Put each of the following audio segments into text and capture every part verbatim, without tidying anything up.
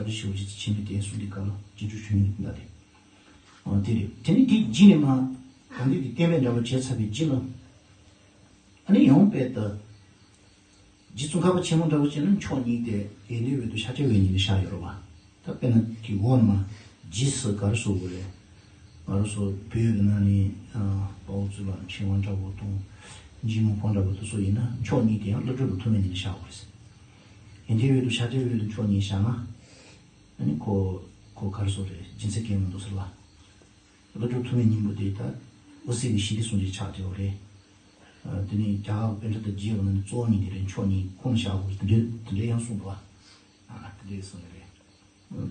ཞེས་པ་ཅིག་ཆེན་པོའི་གདན་གསུམ་དེ་སྐབས་ལ་རྗེས་འཇུག་ཆོས་ཉིད་ཀྱི་བརྡ་དེ། འོ་དེ་རེད། དེ་ནི་དེ་རྗེས་ནས་མ་གང་འདོད་ཀྱི་བསྟན་པའི་འདྲ་བ་བྱས་ཚར་བའི་རྗེས་ལ། ཨ་ནི་ཡང་དཔེ་ལྟ། རྗེ་ཙོང་ཁ་པ་ཆེན་མོ་འདྲ་བོ་བྱས་ན་མཆོག་གཉིས་དེ་ཡོན་ཏན་འོད་དུ་ཤཱཀྱ་བོད་གཉིས་ནས་བཞག་ཡོད་རེད་བ། ད་དཔེར་ན་དེ་འོག་ནས་མ་རྗེས་སུ་ག་རེ་ཟེར་དགོས་རེད། ང་རང་ཚོ་བོད་ཀྱི་ནང་ནས་དཔའ་བོ་གཙུག་ལག་ཕྲེང་བ་འདྲ་བོ་དང་། འཇིགས་མེད་ཕོ་བྲང་འདྲ་བོ་དེ་ཚོ་ཡིན་ན་མཆོག་གཉིས་དེ་ཡང་ཀླུ་སྒྲུབ་དང་ཐོགས་མེད་གཉིས་ནས་བཞག་དགོས་རེད། ཡོན་ཏན་འོད་དུ་ཤཱཀྱ་བོད་དུ་མཆོག་གཉིས་བཞག་ན། ཨ་ནི་ཁོ་ཁོ་ག་རེ་ཟེར་དགོས་རེད། རྗེ་མཚན་སྐྱེ་མི་འདུག་ཟེར་བ། ཀླུ་སྒྲུབ་ཐོགས་མེད་སྙིང་པོ་དེ་ད་དབུ་སེ་གི་ཞི་བདེ་གསུང་ཆོས་ཆགས་བསྡད་ཡོད་རེད། ཨ། དེ་ནས་རྒྱ་གར་པཎ་ཌི་ཏ་བརྒྱད་པ་ནང་ནས་གཙོ་བོ་གཉིས་དེ་རེད། མཆོག་གཉིས་ཁོང་བཞག་དགོས་དེ་འདྲའི་དེ་འདྲའི་ཡང་གསུངས་འདུག་བ། ཨ། དེ་འདྲའི་གསུངས་ནི་རེད།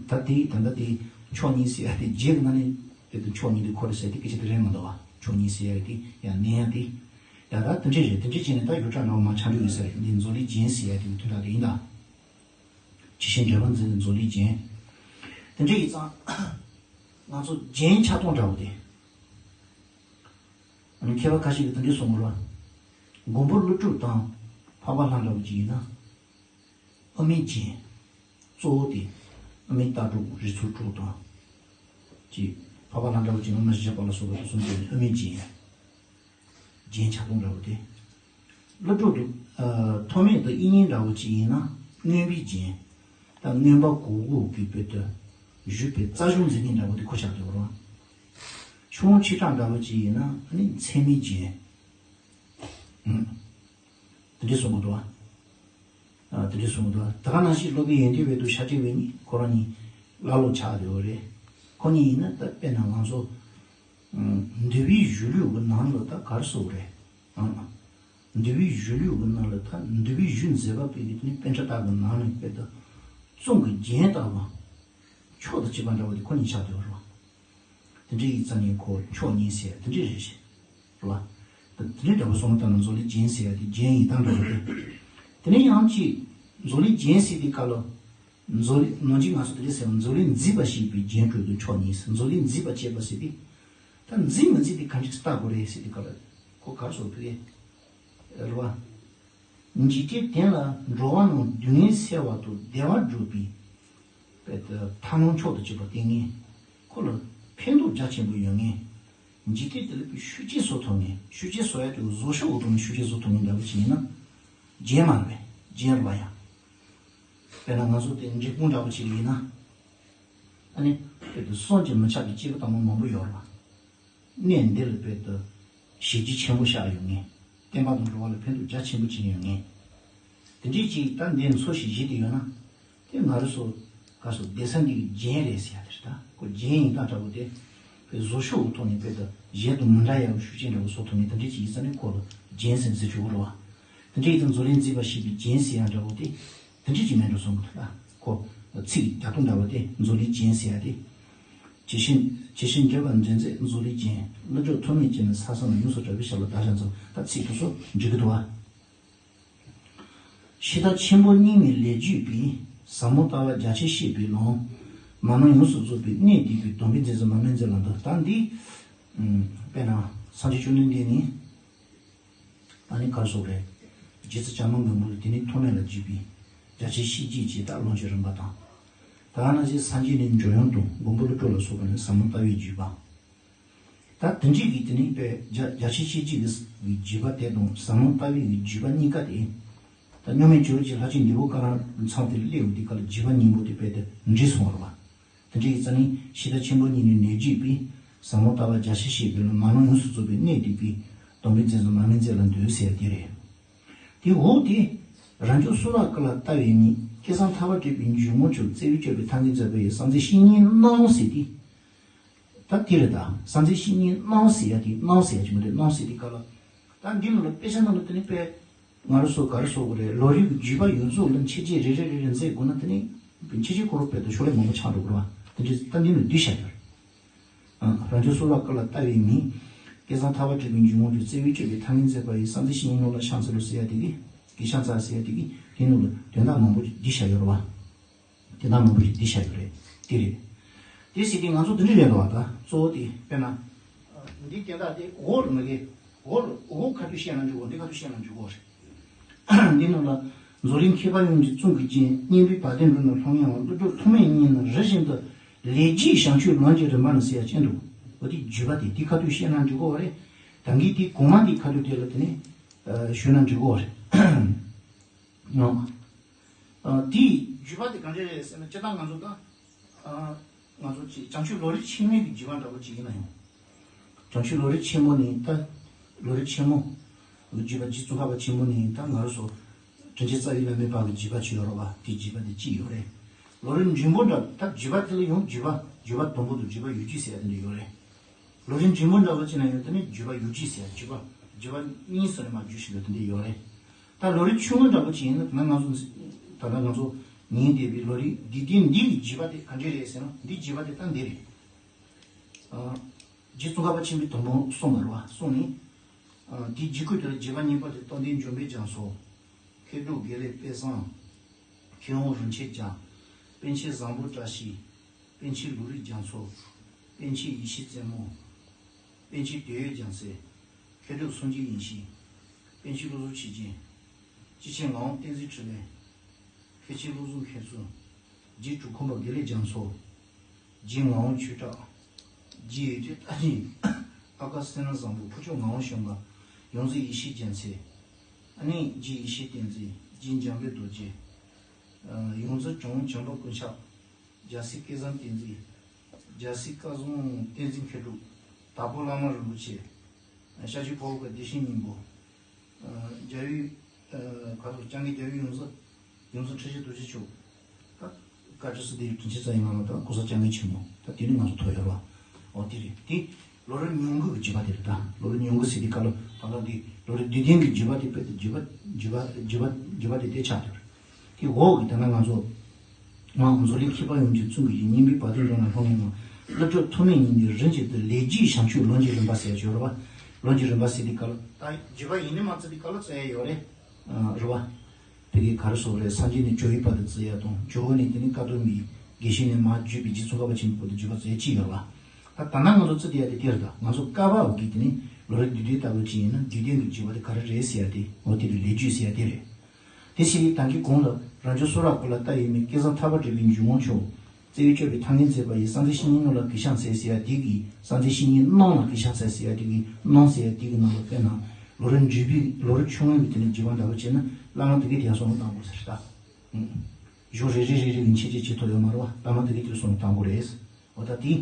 ད་དེ་ད་ལྟ་དེ་མཆོག་གཉིས་ཟེར་ཡ་དེ་བརྒྱད་ཀྱི་ནང་ནས་དཔེ་དེ་མཆོག་གཉིས་དེ་ཁོ་རེད་ཟེར་དེ་སྐད་ཆ་དེ་རེད་མ་གཏོགས་བ། མཆོག་གཉིས་ཟེར་ཡ་དེ་ཡང་གནས་ཡ་དེ། ཡ་ད་དེ་འདྲའི་རེད། དེ་འདྲའི་བྱས་ནས་ད་ཡུལ་གྲངས་འདྲ་བོ་མ་ཆགས་འགྲོ་ཡིན་ས་རེད། འདི་མཛོད་ལས་རྒྱན་ཟེར་ཡ་དེ་དོན་དག་དེ་ཡིན་ད། ཇི་བཞིན་འགྲེལ་པ་མཛད་པའི་མཛོད་ལས་རྒྱན། དེ་འདྲ་ཡིན་ཙང་། ང་ཚོ་རྒྱན་ཆ་སྟོང་འདྲ་བོ་དེ། ཨ་ནི་མཁས་པ་ཁ་ཤས་ཀྱིས་དེ་འདྲ་གསུང་གི་རེད། མགོན་པོ་ཀླུ་སྒྲུབ་དང་འཕགས་པ་ལྷ་འདྲ་བོ་ཅིག་ཡིན་ན། དབུ་མའི་རྒྱན། གཙོ་བོ་དེ། དབུ་མའི་ལྟ་གྲུབ་རིགས་ཚོགས་དྲུག་དང་། ཅིག་འཕགས་པ་ལྷ་འདྲ་བོ་ཅིག་ཡིན་ན་བཞི་པ་ལ་སོགས་པ་དེ་གསུམ་དེ་ནི་དབུ་མའི་རྒྱན། རྒྱན་ཆ་སྟོང་འདྲ་བོ་དེ། ཀླུ་སྒྲུབ་དང་། ཨ། ཐོགས་མེད་དང་དབྱིག་གཉེན་འདྲ་བོ་ཅིག་ཡིན་ན་མངོན་པའི་རྒྱན། ད་མངོན་པ་གོ་དགུ་གི་དཔེ་དེ་བཞུགས་པའི་རྩལ་སྦྱོང་མཛད་མཁན་འདྲ་བོ་དེ་ཁོ་ཆགས་བསྡད་པ་རེད། ཆུང་ངུ་ཆེ་གྲས་འདྲ་བོ་ཅིག་ཡིན་ན་ཨ་ནི་ཚད་མའི་རྒྱན། ཨང་། དེ་འདྲ་གསུང་གི་འདུག་བ། ཨ། དེ་འདྲ་གསུང་གི་འདུག་བ། ད་ག་ནང་བཞིན་སློབ་དཔོན་ཡོན་ཏན་འོད་དུ་ཤཱཀྱ་བོད་གཉིས་ཁོ་རང་གཉིས་བླ་སློབ་ཆགས་བསྡད་པ་རེད། ཁོ་གཉིས་ཡིན་ན་ད་དཔེར་ན་ང་ཚོ། ཨང་། འདུལ་བའི་གཞུང་ལུགས་ཀྱི་ནང་ལ་ད་ག་རེ་ཟེར་དགོས་རེད། ཨང་། འདུལ་བའི་གཞུང་ལུགས་ཀྱི་ནང་ལ་ད་འདུལ་བའི་གཞུང་མཛད་པ་པོ་གི་དེ་ནི་པཎྜི་ཏ་གི་ནང་ནས་དཔེ་ད་གཙུག་གི་རྒྱན་ལྟ་བུ། མཆོག་ཏུ་གཅེས་པ་འདྲ་བོ་དེ་ཁོ་གཉིས་ཆགས་བསྡད་པ་རེད་བ། དེ་འདྲ་ཡིན་ཙང་ནི་ཁོ་མཆོག་གཉིས་ཟེར་དེ་འདྲ་རེད་ཤག་རེད་བ། ད་དེ་འདྲའི་འདྲ་བོ་སོང་ཙང་ན་མཛོད་ལས་རྒྱན་ཟེར་ཡ་དེ་རྒྱན་ཡིན་སྟངས་འདྲ་བོ་རེད། དེ་ནས་ཡང་ཅིག་མཛོད་ལས་རྒྱན་ཟེར་དེ་ག་ལ། མཛོད་ལས། ནང་གི་ང་ཚོ་དེ་འདྲ་ཟེར་བ། མཛོད་ལས་མཛེས་པ་ཞེས་པའི་རྒྱན་སྤྲོས་ཏེ་མཆོག་གཉིས། མཛོད་ལས་མཛེས་པ་ཅེས་པ་ཟེར་ཏེ། ད་མཛེས་མི་མཛེས་དེ་ག་འདྲ་ཞིག་ལྟ་དགོས་རེད་ཟེར་དེ་ག་ལ་ཁོ་ག་རེ་ཟེར་ཕུད་ཀྱི་རེད་བ། འཇིག་རྟེན་དོན་ལ་འགྲོ་བ་རྣམས་སྡུག་བསྔལ་སེལ་བ་དང་བདེ་བར་འཇུག་པའི་དཔེ་དེ་ཐབས་ལམ་མཆོག་ཏུ་གཅེས་པ་བསྟེན་མཁན། ཁོ་ལ་ཕན་ཐོགས་རྒྱ་ཆེན་པོ་ཡོད་མཁན། འཇིག་རྟེན་དེ་ལ་དཔེ་ཤུགས་རྐྱེན་བཟོ་ཐུབ་མཁན། ཤུགས་རྐྱེན་བཟོ་ཡ་དེ་བཟོ་ཤུགས་འོག་ཏུ་ནས་ཤུགས་རྐྱེན་བཟོ་ཐུབ་མཁན་འདྲ་བོ་ཅིག་ཡིན་ན་རྒྱན་མ་རེད་པས། རྒྱན་རེད་བ་ཡ། དཔེར་ན་ང་ཚོ་དེ་འབྲས་སྤུངས་འདྲ་བོ་ཅིག་ལ་ཡིན་ན། ཨ་ནི། དཔེ་དེ་གསུང་གཅིག་མི་ཁྱབ་པའི་སྐྱེས་བུ་དམ་པ་མང་པོ་ཡོད་རེད་བ། གནས་འདི་ལ་དཔེ་དེ་གཞི་རྒྱ་ཆེན་པོ་བཞག་ཡོད་མཁན། བསྟན་པ་དང་འགྲོ་བ་ལ་ཕན་ཐོགས་རྒྱ་ཆེན་པོ་བྱེད་ཡོད་མཁན། དེ་འདྲའི་ཅིག་ད་འདི་འཚོ་ཞིག་བཞེས་དེ་ཡོད་ན། དེ་ང་རང་ཚོ་ག་ཚོད་བསྡད་ས་འདི་གི་རྒྱན་རེད་ཟེར་ཡ་དེ་རེད། ད་ཁོ་རྒྱན་ཡིན་སྟངས་འདྲ་བོ་དེ། དཔེ་བཟོ་ཤུགས་འོག་ཐོག་ནས་དཔེ་དེ་གཞན་དང་མི་འདྲ་ཡག་པོ་ཤུགས་རྐྱེན་འདྲ་བོ་བཟོ་ཐུབ་མཁན་དེ་འདྲའི་ཅིག་ཡིན་ས་ནི་ཁོ་ལ་རྒྱན་ཟེར་ཟེར་ཆོག་གི་རེད་བ། དེ་འདྲའི་ཡིན་ཙང་མཛོད་ལས་མཛེས་པ་ཞེས་པའི་རྒྱན་ཟེར་ཡ་འདྲ་བོ་དེ། དེ་འདྲ་ཅིག་མིན་འགྲོ་གསུང་གི་འདུག་ལ། ཁོ་ཚིག་རྒྱག་སྟངས་འདྲ་བོ་དེ་མཛོད་ལས་རྒྱན་ཟེར་ཡ་དེ། ཇི་བཞིན་ཇི་བཞིན་འགྲེལ་པ་མཛོད་མཛད་མཛོད་ལས་རྒྱན། ཀླུ་སྒྲུབ་ཐོགས་མེད་ཅན་ནི་ས་གསུམ་ལ། ཡོངས་སུ་གྲགས་པའི་ཞབས་ལ་བདག་ཞབས་འཚལ། ད་ཚིག་དེ་ཚོ་འགྲིག་གི་འདུག་བ། ཤེས་རབ་ཆེན་པོ་སྙིང་ནས་ལེགས་བརྗོད་པའི། ཟབ་མོ་ལྟ་བ་རྒྱ་ཆེར་བཤད་པའི་ལུང་། མ་ནོར་ཡོངས་སུ་རྫོགས་པའི་གནད་བསྡུས་པའི། སྡོམ་པས་འཛིན་མཛད་མར་མེ་མཛད་ལ་འདུད། ད་འདི། ཨམ། དཔེར་ན་སངས་རྒྱས་བཅོམ་ལྡན་འདས་ནི། ད་ནི་ག་རེ་ཟེར་དགོས་རེད། རྗེ་བཙུན་བྱམས་པ་མགོན་པོ་ལ་དེ་ནི་ཐོགས་མེད་ལ་བརྒྱུད་པའི་རྒྱ་ཆེར་བཤད་རྒྱུད་ཅེས་དང་ལུང་གི་རིམ་པ་དང་། ད་ག་ནང་བཞིན་སངས་རྒྱས་ནས་འཇམ་དབྱངས་དང་མགོན་པོ་ཀླུ་སྒྲུབ་ལ་སོགས་པ་ནི་ཟབ་མོ་ལྟ་བའི་བརྒྱུད་པ། ད་དེ་འདྲའི་གི་དེ་ནི་དཔེ་རྒྱ་རྒྱ་ཆེར་བཤད་རྒྱུད་ཀྱི་བརྒྱུད་པ་དེ་དང་ཟབ་མོ་ལྟ་བའི་བརྒྱུད་པ་གཉིས་ཀ་དེ། ད་གཉུག་མའི་སྦྱོར་བ་གྱི་ལྷ་ཆེན་འདི་བོ་ཀ་ར་ཚང་དེ་སླེབས་འོང་དུས་སྐབས་ལ་བརྒྱུད་པ་གཉིས་པོ་དེ་དཔེ་དེ་འདྲེས་སོང་བ་རེད་བ། དེ་འདྲའི་ཡིན་ཙང་ནི་ཤེས་རབ་ཆེན་པོ་སྙིང་ནས་ལེགས་བརྗོད་པའི། ཟབ་མོ་ལྟ་བ་རྒྱ་ཆེར་བཤད་པའི་ལུང་། མ་ནོར་ཡོངས་སུ་རྫོགས་པའི་གནད་བསྡུས་པའི། སྡོམ་པས་འཛིན་མཛད་མར་མེ་མཛད་ལ་འདུད་ཟེར་དེ་རེད། དེ་འོག་དེ། རབ་འབྱམས་གསུང་རབ་ཀུན་ལ་ལྟ་བའི་མིག། སྐལ་བཟང་ཐར་པ་སྒྲུབ་པའི་འཇུག་ངོགས་མཆོག། བརྩེ་བས་སྤྱོད་པའི་ཐབས་མཁས་མཛད་པ་ཡི། བསམ་གཏན་བཤེས་གཉེན་རྣམས་ཟེར་དེ། ད་དེ་རེད། ད་བསམ་གཏན་བཤེས་གཉེན་རྣམས་ཟེར་ཡ་དེ་རྣམས་ཟེར་ཡ་ཅིག་མ་རེད། རྣམས་ཟེར་དེ་ག་ལ། ད་འདི་ནང་ལ་དཔེ་ཆ་ནང་ལ་དེ་ནི་དཔེ། ང་རང་ཚོ་ག་རེ་ཟེར་དགོས་རེད། ལོ་རྒྱུས་ཀྱི་བརྒྱུད་པ་ཡོངས་རྫོགས་ལ་མཆེད་བརྗོད་རེ་རེ་རེ་རེ་མཛད་དགོས་ན་དེ་ནི་མཆེད་བརྗོད་ཁོ་རང་དཔེ་དང་ཤོ་ལོ་མང་པོ་ཆགས་འགྲོ་གི་རེད་བ། དེ་འདྲ་ད་འདི་ནི་བསྡུས་བཞག་ཡོད་རེད། ཨང་། རབ་འབྱམས་གསུང་རབ་ཀུན་ལ་ལྟ་བའི་མིག། སྐལ་བཟང་ཐར་པ་སྒྲུབ་པའི་འཇུག་ངོགས་མཆོག། བརྩེ་བས་སྤྱོད་པའི་ཐབས་མཁས་མཛད་པ་ཡི། བསམ་གཏན་བཤེས་གཉེན་རྣམས་ལ་ཕྱག་འཚལ་ལོ་ཟེར་ཡ་དེ་གི་གི་ཕྱག་འཚལ་ཟེར་ཡ་དེ་གི་དེ་ནང་ལ་དོན་དག་མང་པོ་བསྡུས་བཞག་ཡོད་རེད་བ། དེ་དག་མང་པོ་ཞིག་འདི་བཞག་ཡོད་རེད། དེ་རེད། དེ་ཟེར་དུས་ང་ཚོ་འདི་འདྲ་རེད་འདུག་བ། ད་གཙོ་བོ་དེ་དཔེར་ན། འདི་དོན་དག་དེ་འོག་ལ་མ་གི། འོག་ལ་འོག་ཁ་ཐུག་བཤད་ན་འགྲིག་གོ། འདི་ཁ་ཐུག་བཤད་ན་འགྲིག་གོ་རེད། འདི་ནང་ལ། མཛོད་གླིང་མཁས་པ་ཡོངས་ཀྱི་གཙུག་གི་རྒྱན། སྙན་པའི་བ་དན་འགྲོ་རྣམས་ལྷང་ངེར་འོང་། ཀླུ་སྒྲུབ་ཐོགས་མེད་གཉིས་ནི་རི་བཞིན་དུ། ལས་རྒྱུད་བྱང་ཆུབ་ལམ་གྱི་རིམ་པ་ནི་ཟེར་ཡ་ཅན་འདུག་འོ་དེ་བརྒྱུད་པ་དེ་དེ་ཁ་ཐུག་བཤད་ན་འགྲིག་གོ་བ་རེད། ད་གིན་དེ་གོང་མ་དེ་ཁ་ཐུག་དེ་ལ་དེ་ནས་ཞུས་ན་འགྲིག་གོ་བ་རེད། ཨ། དེའི་བརྒྱུད་པ་དེ་གང་འདྲ་རེད་ཟེར་ན། སྤྱིར་བཏང་ང་ཚོ་ད། ཨ། ང་ཚོ་ཅིག་བྱང་ཆུབ་ལམ་རིམ་ཆེན་མོའི་གི་བརྒྱུད་པ་འདྲ་པོ་ཅིག་ཡིན་ན་ཡང་། བྱང་ཆུབ་ལམ་རིམ་ཆེན་མོ་ནི་ད། ལམ་རིམ་ཆེན་མོ། བརྒྱུད་པ་རྗེ་ཙོང་ཁ་པ་ཆེན་པོ་ནི་ད་ང་རང་ཚོ། དྲིན་ཅན་རྩ་བའི་བླ་མའི་བར་གྱི་བརྒྱུད་པ་ཅིག་ཡོད་རེད་བ། དེ་བརྒྱུད་པ་དེ་གཅིག་ཡོད་རེད། ལམ་རིམ་རིམ་པ་འདྲ་ད་བརྒྱུད་པ་དེ་ལ་ཡང་བརྒྱུད་པ་བརྒྱུད་པ་དང་པོ་དང་བརྒྱུད་པ་ཡོད་རྒྱུ་ཟེར་ཡ་དེ་འདྲ་ཡོད་རེད། ལམ་རིམ་རིམ་པ་འདྲ་པོ་ཅིག་ན་ཡང་དེ་ནི་བརྒྱུད་པ་ཡོད་རྒྱུ་ཟེར་ཡ་བརྒྱུད་པ་བརྒྱུད་པ་གཉིས་སུ་ནས་མར་བརྒྱུད་བཞིན་ཡོད་དེ་འདྲ་ཡོད་རེད། ད་ལམ་རིམ་ཆུང་ངུ་འདྲ་པོ་ཅིག་ཡིན་ན། ད་ལྟ་ང་ཚོ་ད་ལྟ་ང་ཚོ་ཉན་བསྡད་པའི་ལམ་རིམ་འདི་དེ་འདི་གི་བརྒྱུད་པ་དེ་ག་འདྲ་རེད་ཟེར་ན། འདི་བརྒྱུད་པ་དེ་ད་འདི་རེད། ཨ། རྗེ་ཙོང་ཁ་པ་ཆེན་པོས་དང་པོ་གསུངས་པ་རེད་བ། གསུངས་ནས། ཨ། དེའི་རྗེས་ཁོ་དེ་ལ་བརྒྱུད་པ་གཉིས་པ་དེ་རྟོགས་ལྡན་འབྱུང་པོའི་རྒྱ་མཚོ། མཁས་གྲུབ་དགེ་ལེགས་དཔལ་བཟང་། མཁས་དབང་རིན་ཆེན་རྒྱ། པཎ་ཆེན་བཟང་པོ་བཀྲ་ཤིས། པཎ་ཆེན་ལུང་རིགས་རྒྱ་མཚོ། པཎ་ཆེན་ཡེ་ཤེས་རྩེ་མོ། པཎ་ཆེན་དོན་ཡོད་རྒྱལ་མཚན། མཁས་གྲུབ་སངས་རྒྱས་ཡེ་ཤེས། པཎ་ཆེན་བློ་བཟང་མཆོག་སྦྱིན། སྐྱེས་ཆེན་ངག་དབང་བསྟན་འཛིན་འཕྲིན་ལས། མཁས་ཆེན་བློ་བཟང་མཁས་བཙུན། རྗེ་གྲུབ་ཁུངས་པ་དགེ་ལེགས་རྒྱ་མཚོ། རྗེ་ངག་དབང་ཆོས་གྲགས། རྗེ་ཡོན་ཏན་ལྟ་མཁན། ཨ་ཀ་སེམས་ནང་བཟང་པོ། ཕུར་ལྕོག་ངག་དབང་ཞོན་པ། ཡོངས་འཛིན་ཡེ་ཤེས་རྒྱལ་མཚན། ཨ་ནི་རྗེ་ཡེ་ཤེས་བསྟན་འཛིན། རྗེ་འཇམ་དཔལ་རྡོ་རྗེ། ཡོངས་འཛིན་གྲུབ་དབང་བྱམས་པ་ཀུན་ཁྱབ། རྒྱལ་སྲས་སྐལ་བཟང་བསྟན་འཛིན། རྒྱལ་སྲས་སྐལ་བཟང་བསྟན་འཛིན་མཁས་གྲུབ། དྭགས་པོ་བླ་མ་རིན་པོ་ཆེ། ཤར་ཕྱོགས་འཕགས་པ་བདེ་ཆེན་སྙིང་པོ། རྒྱལ་བའི། ག་རེ་ཟེར། སྐྱབས་མགོན་རྒྱལ་བའི་ཡོངས་འཛིན། ཡོངས་འཛིན་ཁྲི་བྱང་རྡོ་རྗེ་མཆོག། ད་བཀའ་དྲིན་གསུམ་ལྡན་དྲིན་ཅན་རྩ་བའི་བླ་མ་དང་གོང་ས་སྐྱབས་མགོན་ཆེན་པོ། ད་དེ་ནི་ང་ཚོ་ཐོབ་ཡོད་རེད་བ། འོ་དེ་རེད། དེ་ལམ་རིམ་ཉུང་ངུ་གི་བརྒྱུད་པ་དེ་རེད། ད་ལམ་རིམ་ཉུང་ངུ་ཟེར་དུས་སྐབས་ལ་ད་ལྟ་འདི་ལམ་རིམ་བསྡུས་ལྡན་གྱི་བརྒྱུད་པ་དེ། དཔེ་དེ་བརྒྱུད་པ་བརྒྱུད་པ་བརྒྱུད་པ་བརྒྱུད་པ་བརྒྱུད་པ་དེ་དེ་ཆགས་ཡོད་རེད། དེ་འོག་གི་ད་ནང་ང་ཚོ། ང་མཛོད་གླིང་མཁས་པ་ཡོངས་ཀྱི་གཙུག་གི་རྒྱན། སྙན་པའི་བ་དན་འགྲོ་རྣམས་ལྷང་ངེར་འོང་། ཀླུ་སྒྲུབ་ཐོགས་མེད་གཉིས་ནི་རི་བཞིན་དུ། ལས་རྒྱུད་བྱང་ཆུབ་ལམ་གྱི་རིམ་པ་ཟེར་ཡ་ཅིག་ཡོད་རེད་བ། ལམ་གྱི་རིམ་པ་ཟེར་དུས་སྐབས་ལ་ད་བརྒྱུད་པ་ཡིན་ནི་མ་བརྩི་དུས་སྐབས་ལ་བརྩི་ཡ་ཡོད་རེད། རེད་བ། དེ་གའི་ག་རེ་ཟེར་དགོས་རེད། སངས་རྒྱས་ནས་ཇོ་བོའི་བར་དུ་བརྩི་ཡ་དང་། ཇོ་བོ་ནས་དེ་ནས་ཀ་ཐོག་མའི་དགེ་བཤེས་ནས་མར་བརྒྱུད་པའི་རྗེ་ཙོང་ཁ་པ་ཆེན་པོའི་བར་དུ་བརྒྱུད་པ་བརྩི་ཡ་ཅིག་ཡོད་རེད་བ། ད་ད་ནང་ང་ཚོ་བརྩི་བསྡད་ཡ་དེ་དེ་རེད། ད་ང་ཚོ་བཀའ་བབས་ཀྱི་དེ་ནས་ལམ་རིམ་བསྡུས་དོན་ལྟ་བུ་ཅིག་ཡིན་ན། བསྡུས་དོན་གྱི་བརྒྱུད་པ་དེ་ག་རེ་རེད་ཟེར་ཡ་དེ། འོ་དེ་རེད། ལས་རྒྱུད་ཟེར་ཡ་དེ་རེད། དེ་བཞིན་ད་གིན་གོང་ལ་རང་བྱུང་གསུང་རབ་ཀུན་ལ་ལྟ་བའི་མིག། སྐལ་བཟང་ཐར་པ་འབྲས་བུའི་འཇུག་ངོགས་མཆོག། བརྩེ་བས་སྤྱོད་པའི་ཐབས་མཁས་མཛད་པ་ཡི། གསང་མཛད་བཤེས་གཉེན་རྣམས་ལ་གུས་ཕྱག་འཚལ་ཟེར་ཡ་དེ་གི། གསང་མཛད་བཤེས་གཉེན་རྣམས་ལ་གུས་ཕྱག་འཚལ་ཟེར་ཡ་དེ་གི་རྣམས་ཟེར་ཡ་དེ་གི་ནང་ལ། དཔེར་ན་ལམ་རིམ་འབྲས་བུའི་ལམ་རིམ་ཆུང་ངུ་གི་དེ་ནས་བརྒྱུད་པ་འདྲ་པོ་བྱས་ན། བླ་མ་དེ་གས་དེ་ཡང་གསུང་ལ་བཏང་དགོས་ཟེར་ད། གཞུང་རེ་རེ་རེ་རེ་གི་མཆན་བརྗེ་བྱེད་ཐུབ་ཡོད་མ་རེད་བ། བླ་མ་དེ་གས་དེ་གསུང་ལ་བཏང་དགོས་རེད། འོ་ད་དེ།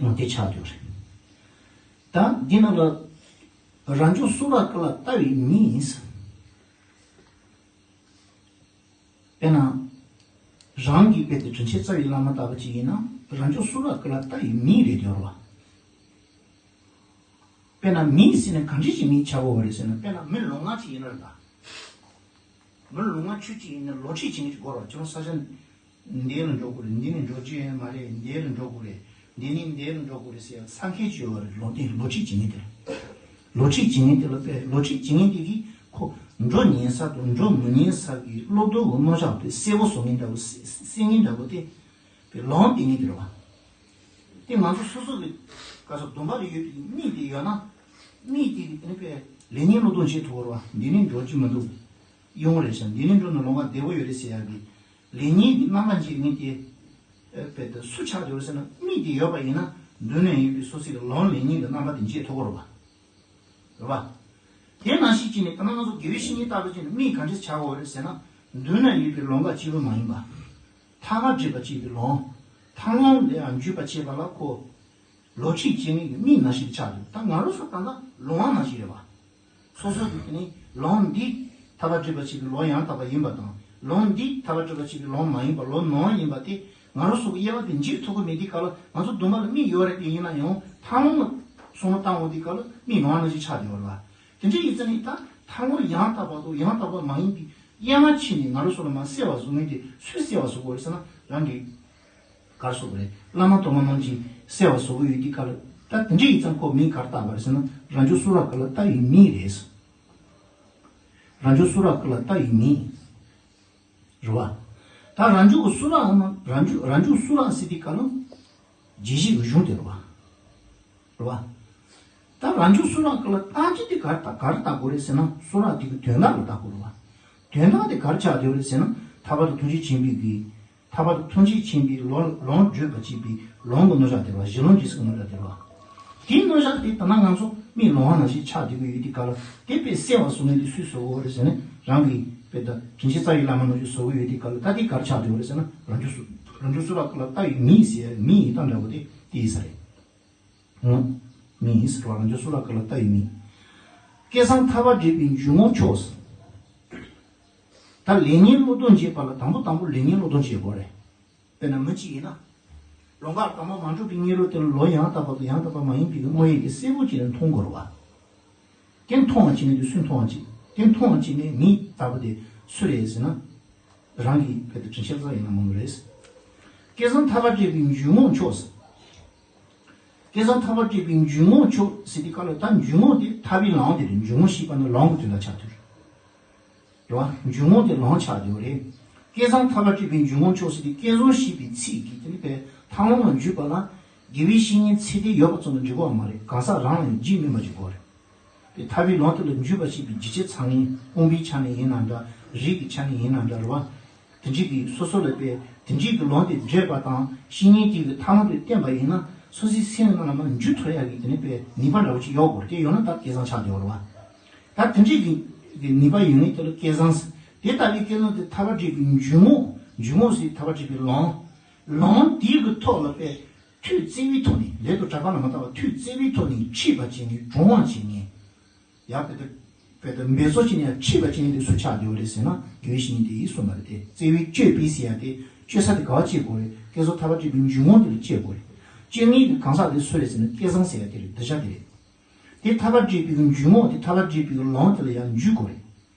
འོ་དེ་ཆགས་ཡོད་རེད། ད་འདི་ནང་ལ་རང་བྱུང་གསུང་རབ་ཀུན་ལ་ལྟ་བའི་མིག། དཔེར་ན། རང་གི་དཔེ་དེ་དྲིན་ཆེན་རྩ་བའི་བླ་མ་ལྟ་བུ་ཅིག་ཡིན་ན། རང་བྱུང་གསུང་རབ་ཀུན་ལ་ལྟ་བའི་མིག་རེད་དེ་རེད་བ། དཔེར་ན་མིག་ཟེར་ན་གང་འདྲ་ཞིག་མིག་ཆགས་དགོས་པ་རེད་ཟེར་ན། དཔེར་ན་མི་ལོང་བ་ཅིག་ཡིན་ན་རེད་ད། མི་ལོང་བ་ཁྱོད་ཅིག་ཡིན་ན་ལོ་ཁྲིད་བྱེད་མཁན་ཅིག་དགོས་རེད་བ། ཁྱོད་རང་ས་ཆ་འདི་ལ་འགྲོ་དགོས་རེད། འདི་ནས་འགྲོ་རྒྱུ་ཡོད་མ་རེད། འདི་ལ་འགྲོ་དགོས་རེད། འདི་ནས་འདི་ལ་འགྲོ་དགོས་རེད་ཟེར་ཡ་ས་མཁན་ཅིག་ཡོད་རེད། ལོ་དེ་ལོ་ཁྲིད་བྱེད་མཁན་དེ། ལོ་ཁྲིད་བྱེད་མཁན་དེ་ལ་དཔེ་ལོ་ཁྲིད་བྱེད་མཁན་དེ་གིས་ཁོ་འགྲོ་ཉན་ས་དང་འགྲོ་མི་ཉན་ས་གི་བློ་ལྡོག་གི་རྣོ་ཆགས་དེ་གསལ་པོ་བཟོ་མཁན་འདྲ་བོ། གསལ་མཁན་འདྲ་བོ་དེ་དཔེ་ལོང་བསྟན་མཁན་དེ་རེད་བ། དེ་ང་ཚོ་སོ་སོ་གི་ག་ས་སྡོམ་པ་ལ་ཡོད་པའི་མིག་དེ་ཡོད་ན། མིག་དེ་གིས་དེ་ནི་དཔེ་ལེགས་ཉེས་བློ་ལྡོག་བྱེད་ཐུབ་པ་རེད་བ། འདི་ནས་འགྲོ་རྒྱུ་མི་འདུག་ཡོང་རེད་ཤག་འདི་ནས་འགྲོ་ན་ལོང་བ་བདེ་པོ་ཡོད་རེད་ཟེར་ཡག་གི་ལེགས་ཉེས་ཀྱི་རྣམ་པ་འབྱེད་མཁན་དེ། ཨེ། དཔེ་དེ་སུ་ཆགས་ཡོད་རེད་ཟེར་ན། མིག་དེ་ཡོད་པ་ཡིན་ན་མདུན་ན་ཡོད་པའི་སོ་སོའི་ལོང་ལེགས་ཉེས་ཀྱི་རྣམ་པ་དེ་འབྱེད་ཐུབ་ཀྱི་རེད་བ། རེད་བ། དེ་ནང་བཞིན་བྱས་ནས་ད་ནང་ང་ཚོ་དགེ་བའི་བཤེས་གཉེན་ལྟ་བུ་བྱས་ནས་མིག་ག་འདྲས་ཆགས་ཡོད་རེད་ཟེར་ན། མདུན་ན་ཡོད་པའི་ལོང་ག་གཅིག་པུ་མ་ཡིན་པ། ཐག་པ་སྒྲིལ་པ་བྱེད་པའི་ལོང་། ཐག་ལོང་ལ་ཡང་འཇུག་པ་བྱེད་པ་ལ་ཁོ། ལོ་ཁྲིད་བྱེད་མཁན་གྱི་མིག་ནང་བཞིན་ཆགས་འདུག་ད་ང་རང་ཚོ་ད་ལྟ་ལོང་བ་ནང་བཞིན་རེད་བ། སོ་སོ་གི་དེ་ནི་ལོང་འདི་ཐག་པ་སྒྲིལ་པ་བྱེད་པའི་ལོང་ཡང་དག་པ་ཡིན་པ་དང་། ལོང་འདི་ཐག་པ་སྒྲིལ་པ་བྱེད་པའི་ལོང་མ་ཡིན་པ། ལོང་ནོར་བ་ཡིན་པ་དེ་ང་རང་ཚོ་གི་དབྱེ་བ་དེ་འབྱེད་ཐུབ་ཀྱི་མེད་དུས་སྐབས་ལ། ང་ཚོ་སྡོམ་པ་ལ་མིག་ཡོད་རེད་དེ། ཡིན་ན་ཡང་ཐག་ལོང་ལ་བསམ་བློ་བཏང་འོང་དུས་སྐབས་ལ་མིག་ལོང་བ་ནང་བཞིན་ཆགས་བསྡད་པ་རེད་བ། དེ་འདྲ་ཡིན་ཙང་ནི་ད་ཐག་ལོང་ཡང་དག་པ་དང་ཡང་དག་པ་མ་ཡིན་པའི་དབྱེ་བ་ཕྱེ་ནས་ང་རང་ཚོ་ལ་མར་གསལ་བ་བཟོ་མཁན་དེ་སུས་གསལ་བ་བཟོ་དགོས་རེད་ཟེར་ན། རང་གི་ག་རེ་ཟེར་དགོས་རེད། བླ་མ་དུ་མ་རྣམས་ཀྱིས་གསལ་བ་བཟོ་གི་ཡོད་དུས་སྐབས་ལ། ད་དེ་འདྲ་ཡིན་ཙང་ཁོ་མིང་ག་རེ་བཏགས་པ་རེད་ཟེར་ན། རང་བྱུང་གསུང་རབ་ཀུན་ལ་ལྟ་བའི་མིག་རེད། རང་བྱུང་གསུང་རབ་ཀུན་ལ་ལྟ་བའི་མིག་རེད་བ། ད་རང་བྱུང་གི་གསུང་རབ་ནང་། རང་བྱུང་རང་བྱུང་གསུང་རབ་ཟེར་དུས་སྐབས་ལ་རྒྱས་བཤད་ཀྱི་གཞུང་དེ་རེད་བ། རེད་བ། ད་རང་བྱུང་གསུང་རབ་ཀུན་ལ་ལྟ་རྒྱུ་དེ་ག་རེ་ལྟ་ག་རེ་ལྟ་དགོས་རེད་ཟེར་ན། གསུང་རབ་དེ་གི་དོན་དག་ལ་ལྟ་དགོས་རེད་བ། དོན་དག་དེ་ག་རེ་ཆགས་བསྡད་པ་རེད་ཟེར་ན། ཐར་པ་དང་ཐུགས་རྗེ་ཆེན་པོའི་གི། ཐར་པ་དང་ཐུགས་རྗེ་ཆེན་པོའི་ལོངས་ལོངས་སྤྱོད་པ་བྱེད་པའི་ལོངས་ཀྱི་རྣམ་གཞག་དེ་རེད་བ། གཞི་ལོངས་སྤྱོད་ཟེར་གྱི་རྣམ་གཞག་དེ་རེད་བ། དེའི་རྣམ་གཞག་དེ་ད་ལྟ་ང་ཚོ་མིག་ལོང་བ་ནང་བཞིན་ཆགས་བསྡད་ཀྱི་ཡོད་དུས་སྐབས་ལ། དེ་དཔེ་གསལ་བ་བཟོ་མཁན་དེ་སུས་བཟོ་དགོས་རེད་ཟེར་ན། རང་གི་དཔེ་ད་དྲིན་ཅན་རྩ་བའི་བླ་མ་ནང་བཞིན་བཟོ་གི་ཡོད་དུས་སྐབས་ལ། ད་དེ་ག་རེ་ཆགས་བསྡད་པ་རེད་ཟེར་ན། རང་བྱུང་སུ་རང་བྱུང་གསུམ་ལ་ཀུན་ལ་ལྟ་བའི་མིང་ཟེར། མིང་ཡིན་སྟངས་འདྲ་པོ་དེ་དེ་ཡིན་ས་རེད། ཨང་། མིང་ཟེར་བ་རང་བྱུང་སུ་ལ་ཀུན་ལ་ལྟ་བའི་མིང་། སྐལ་བཟང་ཐར་པ་འབྲས་བུའི་འཇུག་ངོགས་མཆོག་ཟེར། ད་ལས་ངན་བློ་ལྡོག་འབྱེད་པ་ལ་དང་པོ་དང་པོ་ལས་ངན་བློ་ལྡོག་འབྱེད་དགོས་རེད། དཔེར་ན་མི་གཅིག་ཡིན་ན། ལོང་ག་དང་པོ་མ་འགྲུབ་པའི་ངན་རུལ་དེ་ལ་ལོ་ཡང་དག་པ་དང་ཡང་དག་པ་མ་ཡིན་པའི་དངོས་ཡོད་ཀྱི་གསལ་པོ་བྱས་ནས་མཐོང་དགོས་རེད་བ། དེ་མཐོང་བ་བྱས་ནས་དེ་སུས་མཐོང་བ་བྱེད། དེ་མཐོང་བ་བྱས་ནས་མིང་བཏགས་པ་དེ་སུ་རེད་ཟེར་ན། རང་གི་དཔེ་དེ་དྲིན་ཅན་རྩ་བའི་བླ་མ་རེད། སྐལ་བཟང་ཐར་པ་འབྲས་བུའི་འཇུག་ངོགས་མཆོག་ཟེར། སྐལ་བཟང་ཐར་པ་འབྲས་བུའི་འཇུག་ངོགས་མཆོག་ཟེར་དུས་སྐབས་ལ། ད་འཇུག་ངོགས་དེ་ཐར་པའི་ལམ་དེ་རེད། འཇུག་ངོགས་ཞེས་པ་ནི་ལམ་གྱི་དོན་དག་ཆགས་ཐུབ་རེད་བ། འཇུག་ངོགས་དེ་ལམ་ཆགས་ཡོད་རེད། སྐལ་བཟང་ཐར་པ་འབྲས་བུའི་འཇུག་ངོགས་མཆོག་ཟེར་དུས། སྐལ་བཟང་ཞེས་པའི་ཚིག་གིས་དེ་ནི་པའི་ཐར་ལམ་ལ་འཇུག་པ་ལ། དགེ་བའི་བཤེས་གཉེན་ཚད་ལྡན་ཡོད་པ་ཙམ་དུ་འགྲིག་གི་མ་རེད། གང་ཟག་རང་ལ་ཡང་རྒྱུས་སྨིན་པ་ཞིག་དགོས་རེད། དེ་ཐར་པའི་ལམ་དེ་ལ་འཇུག་པར་བྱེད་པའི་རྒྱུ་ཆ་ཚང་མིན། དབང་པོའི་ཆ་ནས་ཡིན་ན་འདྲ། རིགས་ཀྱི་ཆ་ནས་ཡིན་ན་འདྲ་རེད་བ། དེ་འདྲའི་གི་སོ་སོ་ལ་དཔེ་དེ་འདྲའི་གི་ལམ་དེ་བགྲོད་པ་དང་། བཤེས་གཉེན་དེ་གི་ཐར་ལམ་དེ་བསྟེན་པ་ཡིན་ན། སོ་སོའི་སེམས་ནང་ལ་མར་འཇུ་ཐུབ་ཡག་གི་དེ་ནི་དཔེ་ནུས་པ་འདྲ་བོ་ཅིག་ཡོད་དགོས་རེད། དེ་ཡོད་ན་ད་སྐལ་བཟང་ཆགས་བསྡད་ཡོད་རེད་བ། ད་དེ་འདྲའི་གི་གི་ནུས་པ་ཡོད་མཁན་དེ་ལ་སྐལ་བཟང་ཟེར། དེ་ལྟ་བུའི་སྐལ་བཟང་དེ་ཐར་པ་འབྲས་བུའི་འཇུག་ངོགས། འཇུག་ངོགས་ཟེར་ཐར་པ་འབྲས་བུའི་ལམ། ལམ་དེའི་གི་ཐོག་ལ་དཔེ་ཐོས་བརྩེ་བའི་ཐོག་ནས། ལས་དང་གྲགས་པ་ལ་མ་བལྟ་བར་ཐོས་བརྩེ་བའི་ཐོག་ནས་ཁྲིད་པ་བྱེད་མཁན། དྲུང་པ་བྱེད་མཁན། ཡང་དཔེ་དེ་དཔེ་དེ་འབད་རྩོལ་བྱས་ནས་ཡང་ཁྲིད་པ་བྱེད་མཁན་དེ་སུ་ཆགས་བསྡད་པ་རེད་ཟེར་ན། དགེ་བའི་བཤེས་གཉེན་དེ་ཡིན་གསུངས་པ་རེད། དེ་བརྩེ་བས་བསྐྱོད་པའི་ཟེར་ཡ་དེ་བསྐྱོད་ས་དེ་ག་པར་བྱེད་དགོས་རེད། སྐལ་བཟང་ཐར་པ་འབྲས་བུའི་འཇུག་ངོགས་དེ་ལ་བསྐྱོད་དགོས་རེད། བསྐྱོད་མཁན་གྱི་གང་ཟག་དེ་སུ་རེད་ཟེར་ན། སྐལ་བཟང་ཟེར་ཡ་དེ་རེད། གདུལ་བྱ་དེ་རེད། དེ་ཐར་པ་འབྲས་བུའི་འཇུག་ངོགས་དེ། ཐར་པ་འབྲས་བུའི་ལམ་དེ་ལ་ཡང་འཇུག་དགོས་རེད།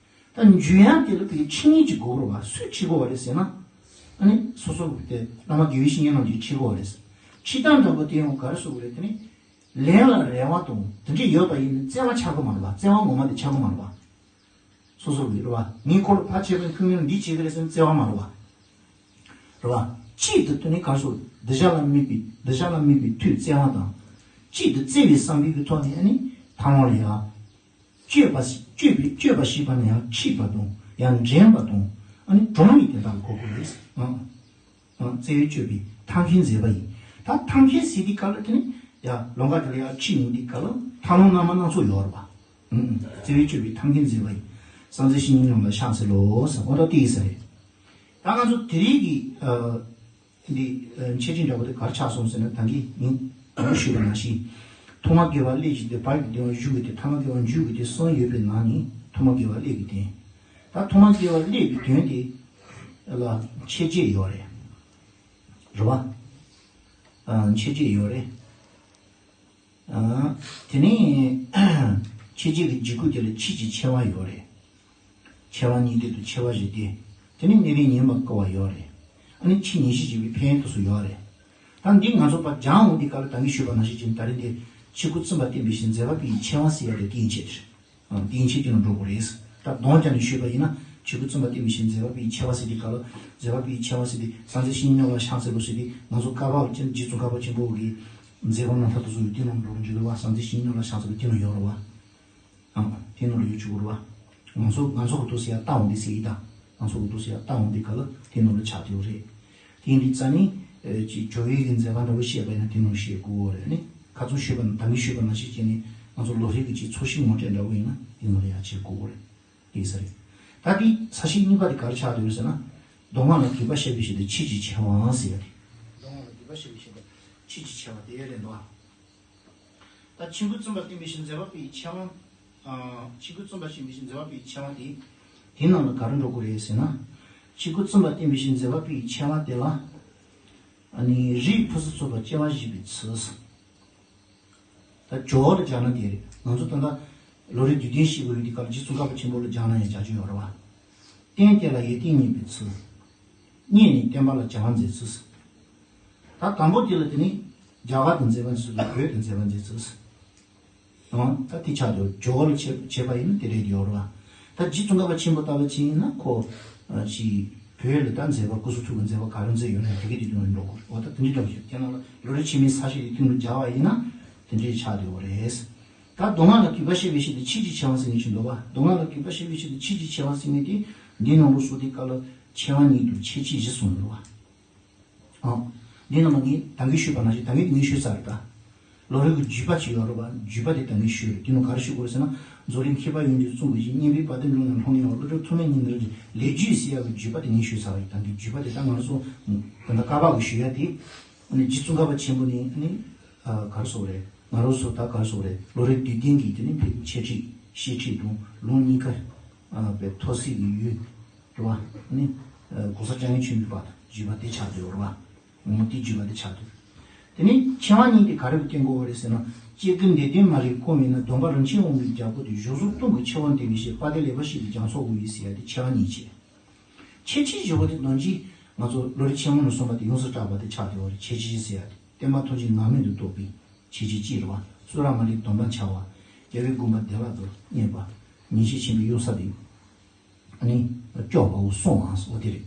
ད་འཇུག་ཡ་དེ་ལ་དེ་ཁྲིད་མཁན་ཅིག་དགོས་རེད་བ། སུས་ཁྲིད་དགོས་པ་རེད་ཟེར་ན། ཨ་ནི་སོ་སོ་དེ་བླ་མ་དགེ་བའི་བཤེས་གཉེན་རྣམས་ཀྱིས་ཁྲིད་དགོས་པ་རེད། ཁྲིད་སྟངས་འདྲ་པོ་དེ་ཡང་ག་རེ་བཟོ་དགོས་རེད། དེ་ནི། ལན་ལ་རེ་བ་དང་དེ་འདྲ་ཡོད་པ་ཡིན་ན་བརྩེ་བ་ཆགས་ཀྱི་མ་རེད་བ། བརྩེ་བ་ངོ་མ་དེ་ཆགས་ཀྱི་མ་རེད་བ། སོ་སོ་གི་རེད་བ། ངས་ཁོ་ལ་ཕར་བྱས་པ་ཡིན། ཁོས་ངས་འདི་བྱེད་ཀྱི་རེད་ཟེར་ནས་བརྩེ་བ་མ་རེད་བ། རེད་བ། གཅིག་ཏུ་དེ་ནི་གར་སོགས་གདུལ་བྱ་ལ་དམིགས་པའི། གདུལ་བྱ་ལ་དམིགས་པའི་ཐོས་བརྩེ་བ་དང་། གཅིག་ཏུ་བརྩེ་བའི་བསམ་པའི་གི་ཐོག་ནས་ནི་ཐར་ལམ་ལ་ཡང་། སྤྱོད་པ་ཞིག་སྤྱོད་པའི་སྤྱོད་པ་ཞེས་པ་ནི་ཡང་ཁྲིད་པ་དང་། ཡང་འདྲེན་པ་དང་། ཨ་ནི་སྒྲོལ་བའི་དོན་དག་གོ་དགོས་རེད། ཨང་། ཨང་། བརྩེ་བས་སྤྱོད་པའི་ཐབས་མཁས་མཛད་པ་ཡིན། ད་ཐབས་མཁས་ཟེར་དུས་སྐབས་ལ་དེ་ནི་ཡ་ལོང་ག་དེ་ལ་ཡ་ཁྲིད་ཡོང་དུས་སྐབས་ལ། ཐར་ལམ་རྣམ་པ་སྣ་ཚོགས་ཡོད་རེད་པ། ཨང་། བརྩེ་བས་སྤྱོད་པའི་ཐབས་མཁས་མཛད་པ་ཡིན། གསང་མཛད་བཤེས་གཉེན་རྣམས་ལ་ཕྱག་འཚལ་ལོ་ཟེར། འོ་ད་དེ་ཡིན་ས་རེད། ད་ང་ཚོ་དེ་རིང་གི་ཨ། འདི་ཨ། འཆད་ཁྲིད་འདྲ་པོ་དེ་ག་རེ་ཆགས་སོང་ཟེར་ན། ད་གིན་ངས་དང་པོ་ཞུས་པ་ནང་བཞིན། ཐོག་མར་དགེ་བ་ཀླད་ཀྱི་སྡེ། བར་གྱི་སྡེ་དབང་གཞུང་གི་སྡེ། ཐ་མར་དགེ་བ་མཇུག་གི་སྡེ་གསུམ་ཡོད་པའི་ནང་ནས་ཐོག་མར་དགེ་བ་ཀླད་ཀྱི་སྡེ། ད་ཐོག་མར་དགེ་བ་ཀླད་ཀྱི་སྡེ་དེ་ལ་འཆད་བྱེད་ཡོད་རེད། རེད་བ། ཨ། འཆད་བྱེད་ཡོད་རེད། ཨ། དེ་ནས་འཆད་བྱེད་ཀྱི་འཇིགས་སྐུལ་དེ་ལ་ཆོས་ཀྱི་ཆེ་བ་ཡོད་རེད། ཆེ་བ་གཉིས་ལྡན་དུ་ཆེ་བ་བཞི་སྟེ། དེ་ནི་གནས་པས་ཉན་པར་བསྐུལ་བ་ཡོད་རེད། ཨ་ནི་ཆོས་ཉན་བཤད་བྱེད་པའི་ཕན་ཡོན་དུ་སུ་ཡོད་རེད། ད་འདི་ང་ཚོ་ཕར་སྦྱང་འོང་དུས་སྐབས་ལ་ད་གིན་ཞུས་པ་ནང་བཞིན་བྱས་ནས། ད་རེས་འདི་ཆོས་སྐུ་བཙུན་པ་བསྟན་པའི་ཕྱིར། མཛད་པ་པོའི་ཆེ་བ་ཟེར་ཡ་དེ་དེའི་ཆེད་དེ་རེད། ཨང་། དེའི་ཆེད་དུ་འགྲོ་དགོས་རེད། ད་གདོང་བསྐྱར་ནས་ཞུས་པ་ཡིན་ན། ཆོས་སྐུ་བཙུན་པ་བསྟན་པའི་ཕྱིར། མཛད་པ་པོའི་ཆེ་བ་ཟེར་དུས་སྐབས་ལ། མཛད་པ་པོའི་ཆེ་བ་ཟེར་དུས། གསང་མཛད་བཤེས་གཉེན་རྣམས་ལ་ཕྱག་འཚལ་ལོ་ཟེར་དུས། ང་ཚོ་བཀའ་བབས་ཅན་རྗེ་ཙོང་ཁ་པ་ཆེན་པོ་གི་མཛད་པ་རྣམ་ཐར་དུ་སོགས་ཡོད། དེ་ནང་འགྲོ་རུ་འཇུག་རེད་བ། གསང་མཛད་བཤེས་གཉེན་རྣམས་ལ་ཕྱག་འཚལ་ལོ་དེ་ནང་ཡོད་རེད་བ། ཨང་། དེ་ནང་ལ་ཡོད་ཆོག་གི་རེད་བ། ང་ཚོ་ང་ཚོ་གི་འདུག་ཟེར་ཡ་ལྟ་འོང་དུས་ཟེར་ཡིན་ད། ང་ཚོ་གི་འདུག་ཟེར་ཡ་ལྟ་འོང་དུས་སྐབས་ལ་དེ་ནང་ལ་ཆགས་བསྡད་ཡོད་རེད། དེ་ཡིན་དུས་རྩ་ནས་ཨེ་ཅིག་ཇོ་བོའི་གི་མཛད་པ་འདྲ་བོ་བཤད་པ་ཡིན་ན་དེ་ནང་བཤད་དགོས་རེད། ཨ་ནི་ཁ་ཚོན་ཞུས་པ་ན། ད་གིན་ཞུས་པ་ནང་བཞིན་བྱས་ནས་ང་ཚོ་ལོ་རེ་གི་ཅིག་ཚོགས་ཞིང་ངོ་སྤྲོད་འདྲ་བོ་ཡིན་ན་དེ་ནང་ལ་ཡ་བྱེད་དགོས་རེད། དེ་ས་རེད། ད་དེ་ས་བཅད་གཉིས་པ་དེ་ག་རེ་ཆགས་བསྡད་ཡོད་ཟེར་ན། མདོ་སྔགས་ལ་གུས་པ་བཤད་པའི་ཕྱིར་དུ་ཆོས་ཀྱི་ཆེ་བ་ཟེར་ཡ་དེ། མདོ་སྔགས་ལ་གུས་པ་བཤད་པའི་ཕྱིར་དུ་ཆོས་ཀྱི་ཆེ་བ་དེ་རེད་འདུག་ཨ། ད་ཆོས་སྐུ་བཙུན་པ་བསྟན་པའི་ཕྱིར་མཛད་པ་པོའི་ཆེ་བ། ཨ། ཆོས་སྐུ་བཙུན་པ་བསྟན་པའི་ཕྱིར་མཛད་པ་པོའི་ཆེ་བ་དེ། དེ་ནང་ལ་ག་རེ་འགྲོ་དགོས་རེད་ཟེར་ན། ཆོས་སྐུ་བཙུན་པ་བསྟན་པའི་ཕྱིར་མཛད་པ་པོའི་ཆེ་བ་དེ་ལ། ཨ་ནི་རིགས་ཕུན་སུམ་ཚོགས་པ་སྐྱེ་བར་བཞེད་པའི་ཚུལ། ད་ཇོ་བོ་ལ་སྦྱར་ན་དེ་རེད། ང་ཚོ་ད་ལྟ་ལོ་རེ་དུས་སྟོན་ཤེས་དགོས་ཡོད་དུས་སྐབས་ལ་རྗེ་ཙོང་ཁ་པ་ཆེན་པོ་ལ་སྦྱར་ན་ཡང་སྦྱར་རྒྱུ་ཡོད་རེད་བ། བསྟན་དེ་ལ་ཡོན་ཏན་བརྙེས་པའི་ཚུལ། བརྙེས་ནས་བསྟན་པ་ལ་སྦྱང་བ་མཛད་ཚུལ། ད་དང་པོ་དེ་ལ་དེ་ནི་རྒྱ་གར་དུ་མཛད་པ་མཛད་ཚུལ་དང་བོད་དུ་མཛད་པ་མཛད་ཚུལ། ཨང་། ད་དེ་ཆགས་འདུག་ཇོ་བོ་ལ་བྱས་བྱས་པ་ཡིན་ན་དེ་རེད་ཡོད་རེད་བ། ད་རྗེ་ཙོང་ཁ་པ་ཆེན་པོ་ལྟ་བུ་ཅིག་ཡིན་ན་ཁོ། ཨ། ཅིག་བོད་ལ་ད་མཛད་པ་སྐུ་གསུང་ཐུགས་ཀྱི་མཛད་པ་ག་རེ་མཛད་ཡོད་ན་དེ་གའི་དེ་དུས་ལ་འགྲོ་དགོས་རེད། འོ་ད་དེ་འདྲ་འདྲ་བོ་ཞིག་དེ་ནང་ལ་ལོ་རེ་ཕྱི་མའི་ས་གཞི་དེ་སྟེང་དུ་སྦྱར་བ་ཡིན་ན་དེ་འདྲའི་ཆགས་འདུག་རེད། ད་མདོ་སྔགས་ལ་གུས་པ་བཤད་པའི་ཕྱིར་དུ་ཆོས་ཀྱི་ཆེ་བ་ཟེར་མཁན་ཞིག་འདུག་བ། མདོ་སྔགས་ལ་གུས་པ་བཤད་པའི་ཕྱིར་དུ་ཆོས་ཀྱི་ཆེ་བ་ཟེར་མཁན་དེ། འདི་ནང་ལོགས་སུ་དེ་ག་ལ་ཕྱེ་བ་གཉིས་དང་ཕྱེད་ཕྱེད་བཞི་གསུངས་ཡོད་རེད་བ། ཨང་། འདི་ནང་ལ་ངས་ད་གིན་ཞུས་པ་ནང་བཞིན་ད་གིན་ངས་ཞུས་ཚར་རེད་ད། ལོ་རེ་གི་བརྒྱུད་པ་ཅིག་ཡོད་རེད་བ། བརྒྱུད་པ་དེ་ད་གིན་ཞུས་རེད། དེ་ནང་ག་རེ་ཞུ་དགོས་རེད་ཟེར་ན། རྫོགས་རིམ་མཁས་པ་ཡོངས་ཀྱིས་གསུངས་པ་བཞིན་སྙན་པའི་དཔལ་ལྡན་འབྲུ་རྣམས་ལྷུང་ནས་ཡང་བློ་གྲོས་ཐོགས་མེད་ཉིད་ནི་རེད། ལས་རྒྱུད་ཟེར་ཡག་གི་བརྒྱུད་པ་དེ་ངས་ཞུས་ཚར་བ་ཡིན། ད་གིན་བརྒྱུད་པ་དེ་ད་ང་རང་ཚོ་ད་ལྟ་བཀའ་བབས་ཀྱི་ཞུ་ཡག་དེ། ཨ་ནི་རྗེ་ཙོང་ཁ་པ་ཆེན་པོ་ནི་ཨ་ནི་ག་རེ་ཟེར་དགོས་རེད། ང་རང་ཚོ་ད་ག་རེ་ཟེར་དགོས་རེད། ལོ་རེ་དུས་གཏན་གྱི་དེ་ནི་ཕལ་ཆེར་ཁྲིད་བཤད་ཁྲིད་དང་ལུང་གཉིས་ཀ་པའི་ཐོག་སྲིད་ཀྱི་ཡུལ། རེད་བ། ནི། ཨ། གོང་ས་སྐྱབས་མགོན་ཆེན་པོའི་བར་དུ་བརྒྱུད་པ་དེ་ཆགས་བསྡད་ཡོད་རེད་བ། ངོ་དེ་བརྒྱུད་པ་དེ་ཆགས་འདུག་དེ་ནས་ཕྱེ་བ་གཉིས་དེ་ག་རེ་བསྟན་དགོས་པ་རེད་ཟེར་ན། སྐྱེ་དགུའི་འདོད་དོན་མ་ལུས་སྐོང་བས་ན། སྡོམ་པ་རིན་ཆེན་དབང་གི་རྒྱལ་པོ་དེ། བཞུགས་གཟུགས་སྟོང་གི་ཆེ་བ་འདི་བའི་ཞེས། དཔལ་ལྡན་ལེགས་པར་བཤད་པའི་རྒྱ་མཚོ་དབུས་ཟེར་ཡ་དེ་ཕྱེ་བ་གཉིས་བྱས། ཕྱེད་ཕྱེད་བཞི་པོ་དེ་ནང་བཞིན་ང་ཚོ་ལོ་རེ་ཆེན་མོ་ནས་གསུངས་པ་དེ་ཡོངས་སུ་གྲགས་པ་དེ་ཆགས་བསྡད་པ་རེད། ཕྱེད་ཕྱེད་བཞི་ཟེར་ཡ་དེ། བསྟན་པ་ཐམས་ཅད་ངག་དབང་དུ་གཏོགས་པའི་ཕྱེད་ཕྱེད་གཅིག་རེད་བ། གཙུག་ལག་མ་ལུས་སྡོམ་པ་འཆའ་བ། རྒྱལ་བའི་དགོངས་པ་བདེ་བླག་ཏུ་བརྙེས་པ། ཉེས་ཤེས་ཆེན་པོའི་གཡུལ་ས་དེ། ཨ་ནི་སྐྱོབ་པའོ་གསུངས་པ་འོ་དེ་རེད།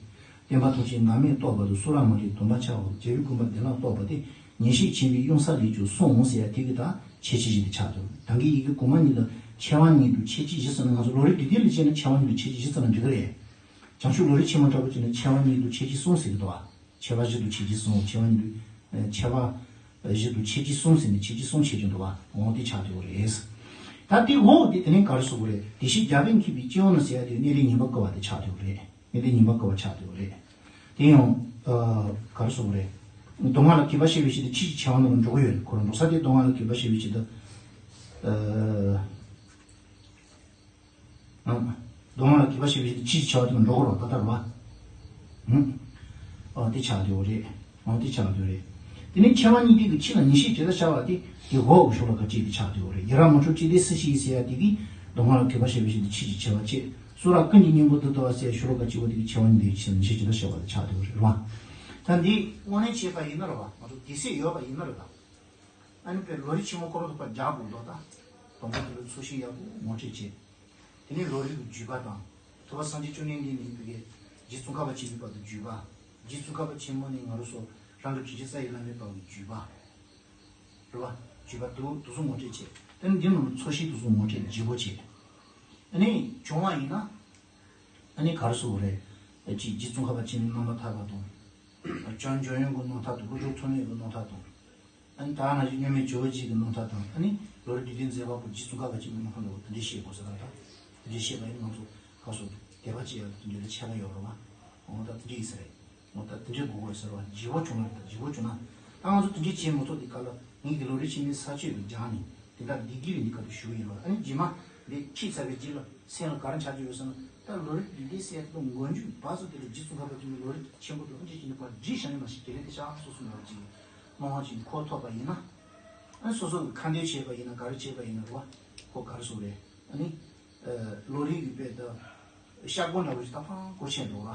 བསྟན་པ་ཐམས་ཅད་ངག་དབང་དུ་གཏོགས་པ་དང་། གཙུག་ལག་མ་ལུས་སྡོམ་པ་འཆའ་བ། རྒྱལ་བའི་དགོངས་པ་བདེ་བླག་ཏུ་རྟོགས་པ་སྟེ། ཉེས་ཤེས་ཆེན་པོའི་གཡུལ་ས་ལས་ཀྱང་གསུངས་འོང་ཟེར་ཡ་དེ་གི་ད་ཕྱེད་ཕྱེད་བཞི་དེ་ཆགས་འདུག་ད་གིན་ཡི་གེ་གོང་མ་གཉིས་ལ་ཕྱེ་བ་གཉིས་དང་ཕྱེད་ཕྱེད་བཞི་ཟེར་ན། ང་ཚོ་ལོ་རེ་དུས་དེབ་ལ་བྱས་ན་ཕྱེ་བ་གཉིས་དང་ཕྱེད་ཕྱེད་བཞི་ཙམ་ལ་འགྲིག་གི་རེད། བྱང་ཆུབ་ལོ་རེ་ཆེན་མོ་འདྲ་པོ་བྱས་ན་ཕྱེ་བ་གཉིས་དང་ཕྱེད་ཕྱེད་གསུམ་ཟེར་གི་འདུག་བ། ཕྱེ་བ་བཞི་དང་ཕྱེད་ཕྱེད་གསུམ། ཕྱེ་བ་གཉིས་དང་། ཨ། ཕྱེ་བ་བཞི་དང་ཕྱེད་ཕྱེད་གསུམ་ཟེར་ནས་ཕྱེད་ཕྱེད་གསུམ་བྱེད་ཀྱི་འདུག་བ། འོ་དེ་ཆགས་བསྡད་ཡོད་རེད། ད་དེ་འོ་དེ་དེ་ནས་ག་རེ་ཟེར་དགོས་རེད། བདེ་གཤེགས་རྒྱལ་པོས་མཁྱེན་པའི་སྤྱི་བོ་ནི་ཟེར་ཡ་དེ་གནས་ལུགས་ཉན་པ་བསྐུལ་བ་དེ་ཆགས་བསྡད་ཡོད་རེད། གནས་ལུགས་ཉན་པ་བསྐུལ་བ་ཆགས་བསྡད་ཡོད་རེད། དེ་ཡང་། ཨ། ག་རེ་ཟེར་དགོས་རེད། མདོ་སྔགས་ལ་མཁས་པ་བཤད་པའི་ཆེད་དུ་ཕྱེད་ཀྱི་ཕྱེ་བ་ནང་ལ་འགྲོ་གི་ཡོད་རེད། ཁོ་རང་འགྲོ་ས་དེ་མདོ་སྔགས་ལ་མཁས་པ་བཤད་པའི་ཆེད་དུ། ཨ། ཨ། མདོ་སྔགས་ལ་མཁས་པ་བཤད་པའི་ཆེད་དུ་ཕྱེད་ཀྱི་ཕྱེ་བ་དེ་ལ་འགྲོ་གི་རེད་བ། ད་ལྟ་རེད་བ། ཧུམ། ཨ། དེ་ཆགས་བསྡད་ཡོད་རེད། ཨ། དེ་ཆགས་བསྡད་ཡོད་རེད། དེ་ནས་ཕྱེ་བ་གཉིས་དེ་གི་ཕྱི་ལ་ཉེས་ཤེས་ཇི་ལྟར་ཤར་བ་དེ། དེ་འོག་གི་ཤོག་ལ་ག་ཅིག་དེ་ཆགས་བསྡད་ཡོད་རེད། ཡི་རང་མི་འཁྲུགས་ཅི་སྟེ་སྲིད་ཞི་ཡི་ཟེར་ཡ་དེ་གིས་མདོ་སྔགས་ལ་མཁས་པ་བཤད་པའི་ཆེད་དུ་ཕྱེད་ཀྱི་ཕྱེ་བ་བྱས། གཙུག་ལག་ཀུན་གྱི་སྙིང་པོ་འདི་ལྟ་བ་ཟེར་ཤོ་ལོ་ཀ་གཅིག་པོ་དེ་གི་ཕྱེ་བ་གཉིས་དེ་ཕྱི་ལ་ཉེས་ཤེས་ཇི་ལྟར་ཤར་བ་དེ་ཆགས་བསྡད་ཡོད་རེད་བ། ད་འདི་དངོས་གནས་བྱས་པ་ཡིན་ན་རེད་བ། ང་ཚོ་དེ་སྲིད་ཡོད་པ་ཡིན་ན་རེད་ད། ཨ་ནི་དཔེ་ལོ་རེ་ཆེན་མོ་སྐོར་ཐོག་པ་རྒྱག་དགོས་འདུག་ད། དང་པོ་དེ་ལ་ཚོགས་ཞིང་ཡག་པོ་ངོ་སྤྲོད་བྱས། དེ་ནས་ལོ་རེ་གི་བརྒྱུད་པ་དང་། ཐུབ་པ་སངས་རྒྱས་བཅོམ་ལྡན་འདས་ནས་བོད་ཀྱི་རྗེ་ཙོང་ཁ་པ་ཆེན་པོའི་བར་དུ་བརྒྱུད་པ། རྗེ་ཙོང་ཁ་པ་ཆེན་པོ་ནས་ང་རང་ཚོ་རང་གི་དྲིན་ཅན་རྩ་བའི་བླ་མའི་བར་གྱི་བརྒྱུད་པ། རེད་བ། བརྒྱུད་པ་དུ་དུ་གསུམ་ངོ་སྤྲོད་བྱས། དེ་ནས་འདི་ནང་ལ་ཚོགས་ཞིང་དུ་གསུམ་ངོ་སྤྲོད་བརྗེ་པོ་བྱས། ཨ་ནི་བྱུང་བ་ཡིན་ན། ཨ་ནི་ག་རེ་ཟེར་དགོས་རེད། ཨ། ཅིག་རྗེ་ཙོང་ཁ་པ་ཆེན་པོའི་རྣམ་པར་ཐར་པ་དང་། བྱང་འཇམ་དབྱངས་ཀྱི་རྣམ་ཐར་དང་། བློ་གྲོས་ཐོགས་མེད་ཀྱི་རྣམ་ཐར་དང་། ཨ་ནི་ད་ག་ནང་བཞིན་མཉམ་མེད་ཇོ་བོ་རྗེ་གི་རྣམ་ཐར་དང་། ཨ་ནི་ལོ་རེ་དུས་དེབ་མཛད་པ་པོ་རྗེ་ཙོང་ཁ་པ་ཆེན་པོའི་རྣམ་ཐར་འདྲ་བོ་དེ་འདྲས་བཤད་དགོས་ཟེར་བ་དང་། དེ་འདྲས་བཤད་པ་ཡིན་ན་ང་ཚོ་ཁ་སོ་དད་པ་བྱེད་ཡག་དེ་འདྲས་ལ་ཁྱད་པར་ཡོད་རེད་བ། འོ་ད་དེ་འདྲས་ཡིན་ས་རེད། འོ་ད་དེ་འདྲས་དགོས་དགོས་ཟེར་བ་བརྗེ་པོ་བྱུང་ན་རེད། ད་བརྗེ་པོ་བྱུང་ན། ད་ང་ཚོ་དེ་འདྲས་བྱེད་མ་ཐུབ་དུས་སྐབས་ལ་ངེད་ཀྱི་ལོ་རེ་ཆེན་མོའི་ས་བཅད་དུ་སྦྱངས་ནས་དེ་འདྲ་འདི་དགེ་བའི་འདི་སྐབས་དུ་ཞུ་གི་ཡིན་རེད་བ། ཨ་ནི་རྗེས་མ་འདི་ཁྱེད་ཚར་བའི་རྗེས་ལ་སེམས་ལ་ག་རེ་འཆར་གྱི་ཡོད་ཟེར་ན། ད་ལོ་རེ་འདི་འདྲས་ཟེར་ཡ་དེ་མགོ་མཇུག་བར་གསུམ་དེ་ལ་རྗེ་ཙོང་ཁ་པ་དེ་ནི་ལོ་རེ་ཆེན་པོ་དུ་ཨ་ནི་ཅིག་ནི་ཕར་བསྒྲིགས་བཞག་ཡོད་མ་ཞིག་དེ་རེད། དེ་ཤག་སོ་སོ་ལ་ཅིག་སྣང་བ་ཅིག་འཁོར་ཐུབ་པ་ཡིན་ན། ཨ་ནི་སོ་སོ་གི་ཁ་འདོན་བྱས་པ་ཡིན་ན། ག་རེ་བྱས་པ་ཡིན་ན་རེད་བ། ཁོ་ག་རེ་ཟེར་དགོས་རེད། ཨ་ནི་ལོ་རེ་གི་དཔེ་ད་ཤ་སྒོ་འདྲ་བོ་ཞིག་ད་ཕར་སྐོར་ཆེན་འགྲོ་ལ།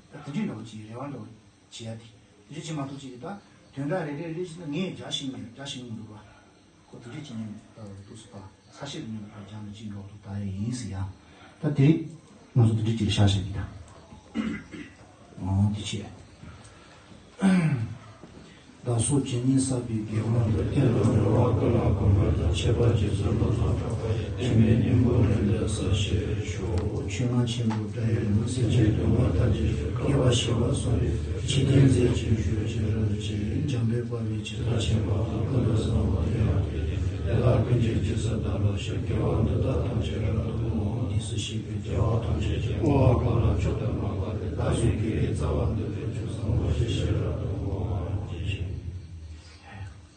ད་དེ་འདྲས་འདྲ་བོ་ཅིག་རེ་བ་འདྲ་བོ་བྱེད་ཡ་དེ། དེ་འདྲས་བྱེད་མ་ཐུབ་ཅིག་གི་ད་དོན་དག་རེ་རེ་རེ་བཞིན་ད་ངས་རྒྱག་ཤེས་མེད། རྒྱག་ཤེས་མི་འདུག་བ། ཁོ་དེ་འདྲས་བྱེད་ཉན་ད་འདུག་སུ་ད་ས་ཤེས་རུ་ཉན་ད་རྒྱག་ནས་ཅིག་འགྲོ་འདུག་ད་ཡིན་ཟེར་ཡ། ད་དེ་ང་ཚོ་དེ་འདྲས་ཅིག་ལ་ཤ་ཤེས་ཀྱི་ད། འོ་དེ་བྱས། བདག་སོགས་ཇི་སྙེད་བསགས་པའི་དགེ་བ་འདི། གཏན་དུ་འགྲོ་བ་ཀུན་ལ་གོ་བར་ཤོག །ཁྱད་པར་རྗེ་བཙུན་བློ་བཟང་གྲགས་པ་ཡི། ཐེག་དམན་སྙིང་པོ་རིན་ལས་གསལ་བྱེད་ཤོག །ཆོས་རྔ་ཆེན་པོ་སྒྲ་ཡི་རི་མོ། སེམས་ཅན་སྡུག་བསྔལ་ཐམས་ཅད་སྐྱོབ། སྐྱེ་བ་ཤི་བ་གསུམ་པའི་ཕྱི་རྟེན་མཛད་ཅིང་བཞུགས་ཅི་རུ་ཅིག །འཇམ་དཔལ་དཔའ་བོས་ཇི་ལྟར་མཁྱེན་པ་དང་། ཀུན་ཏུ་བཟང་པོ་དེ་ཡང་དེ་ཡིན། དེ་དག་ཀུན་གྱི་རྗེས་སུ་བདག་སློབ་ཅིང་། དགེ་བ་འདི་དག་ཐམས་ཅད་རབ་ཏུ་བསྔོ། དུས་སུ་བཤད་པའི་བྱ་བ་ཐམས་ཅད་ཀྱི། བསྔོ་བ་གང་ལ་མཆོག་ཏུ་བསྔགས་པ་དེས། བདག་སོགས་དགེ་བའི་རྩ་བ་འདི་ཐོབ་ཅིང་། བཟང་པོ་ཞིང་གཤེགས་རབ་ཏུ་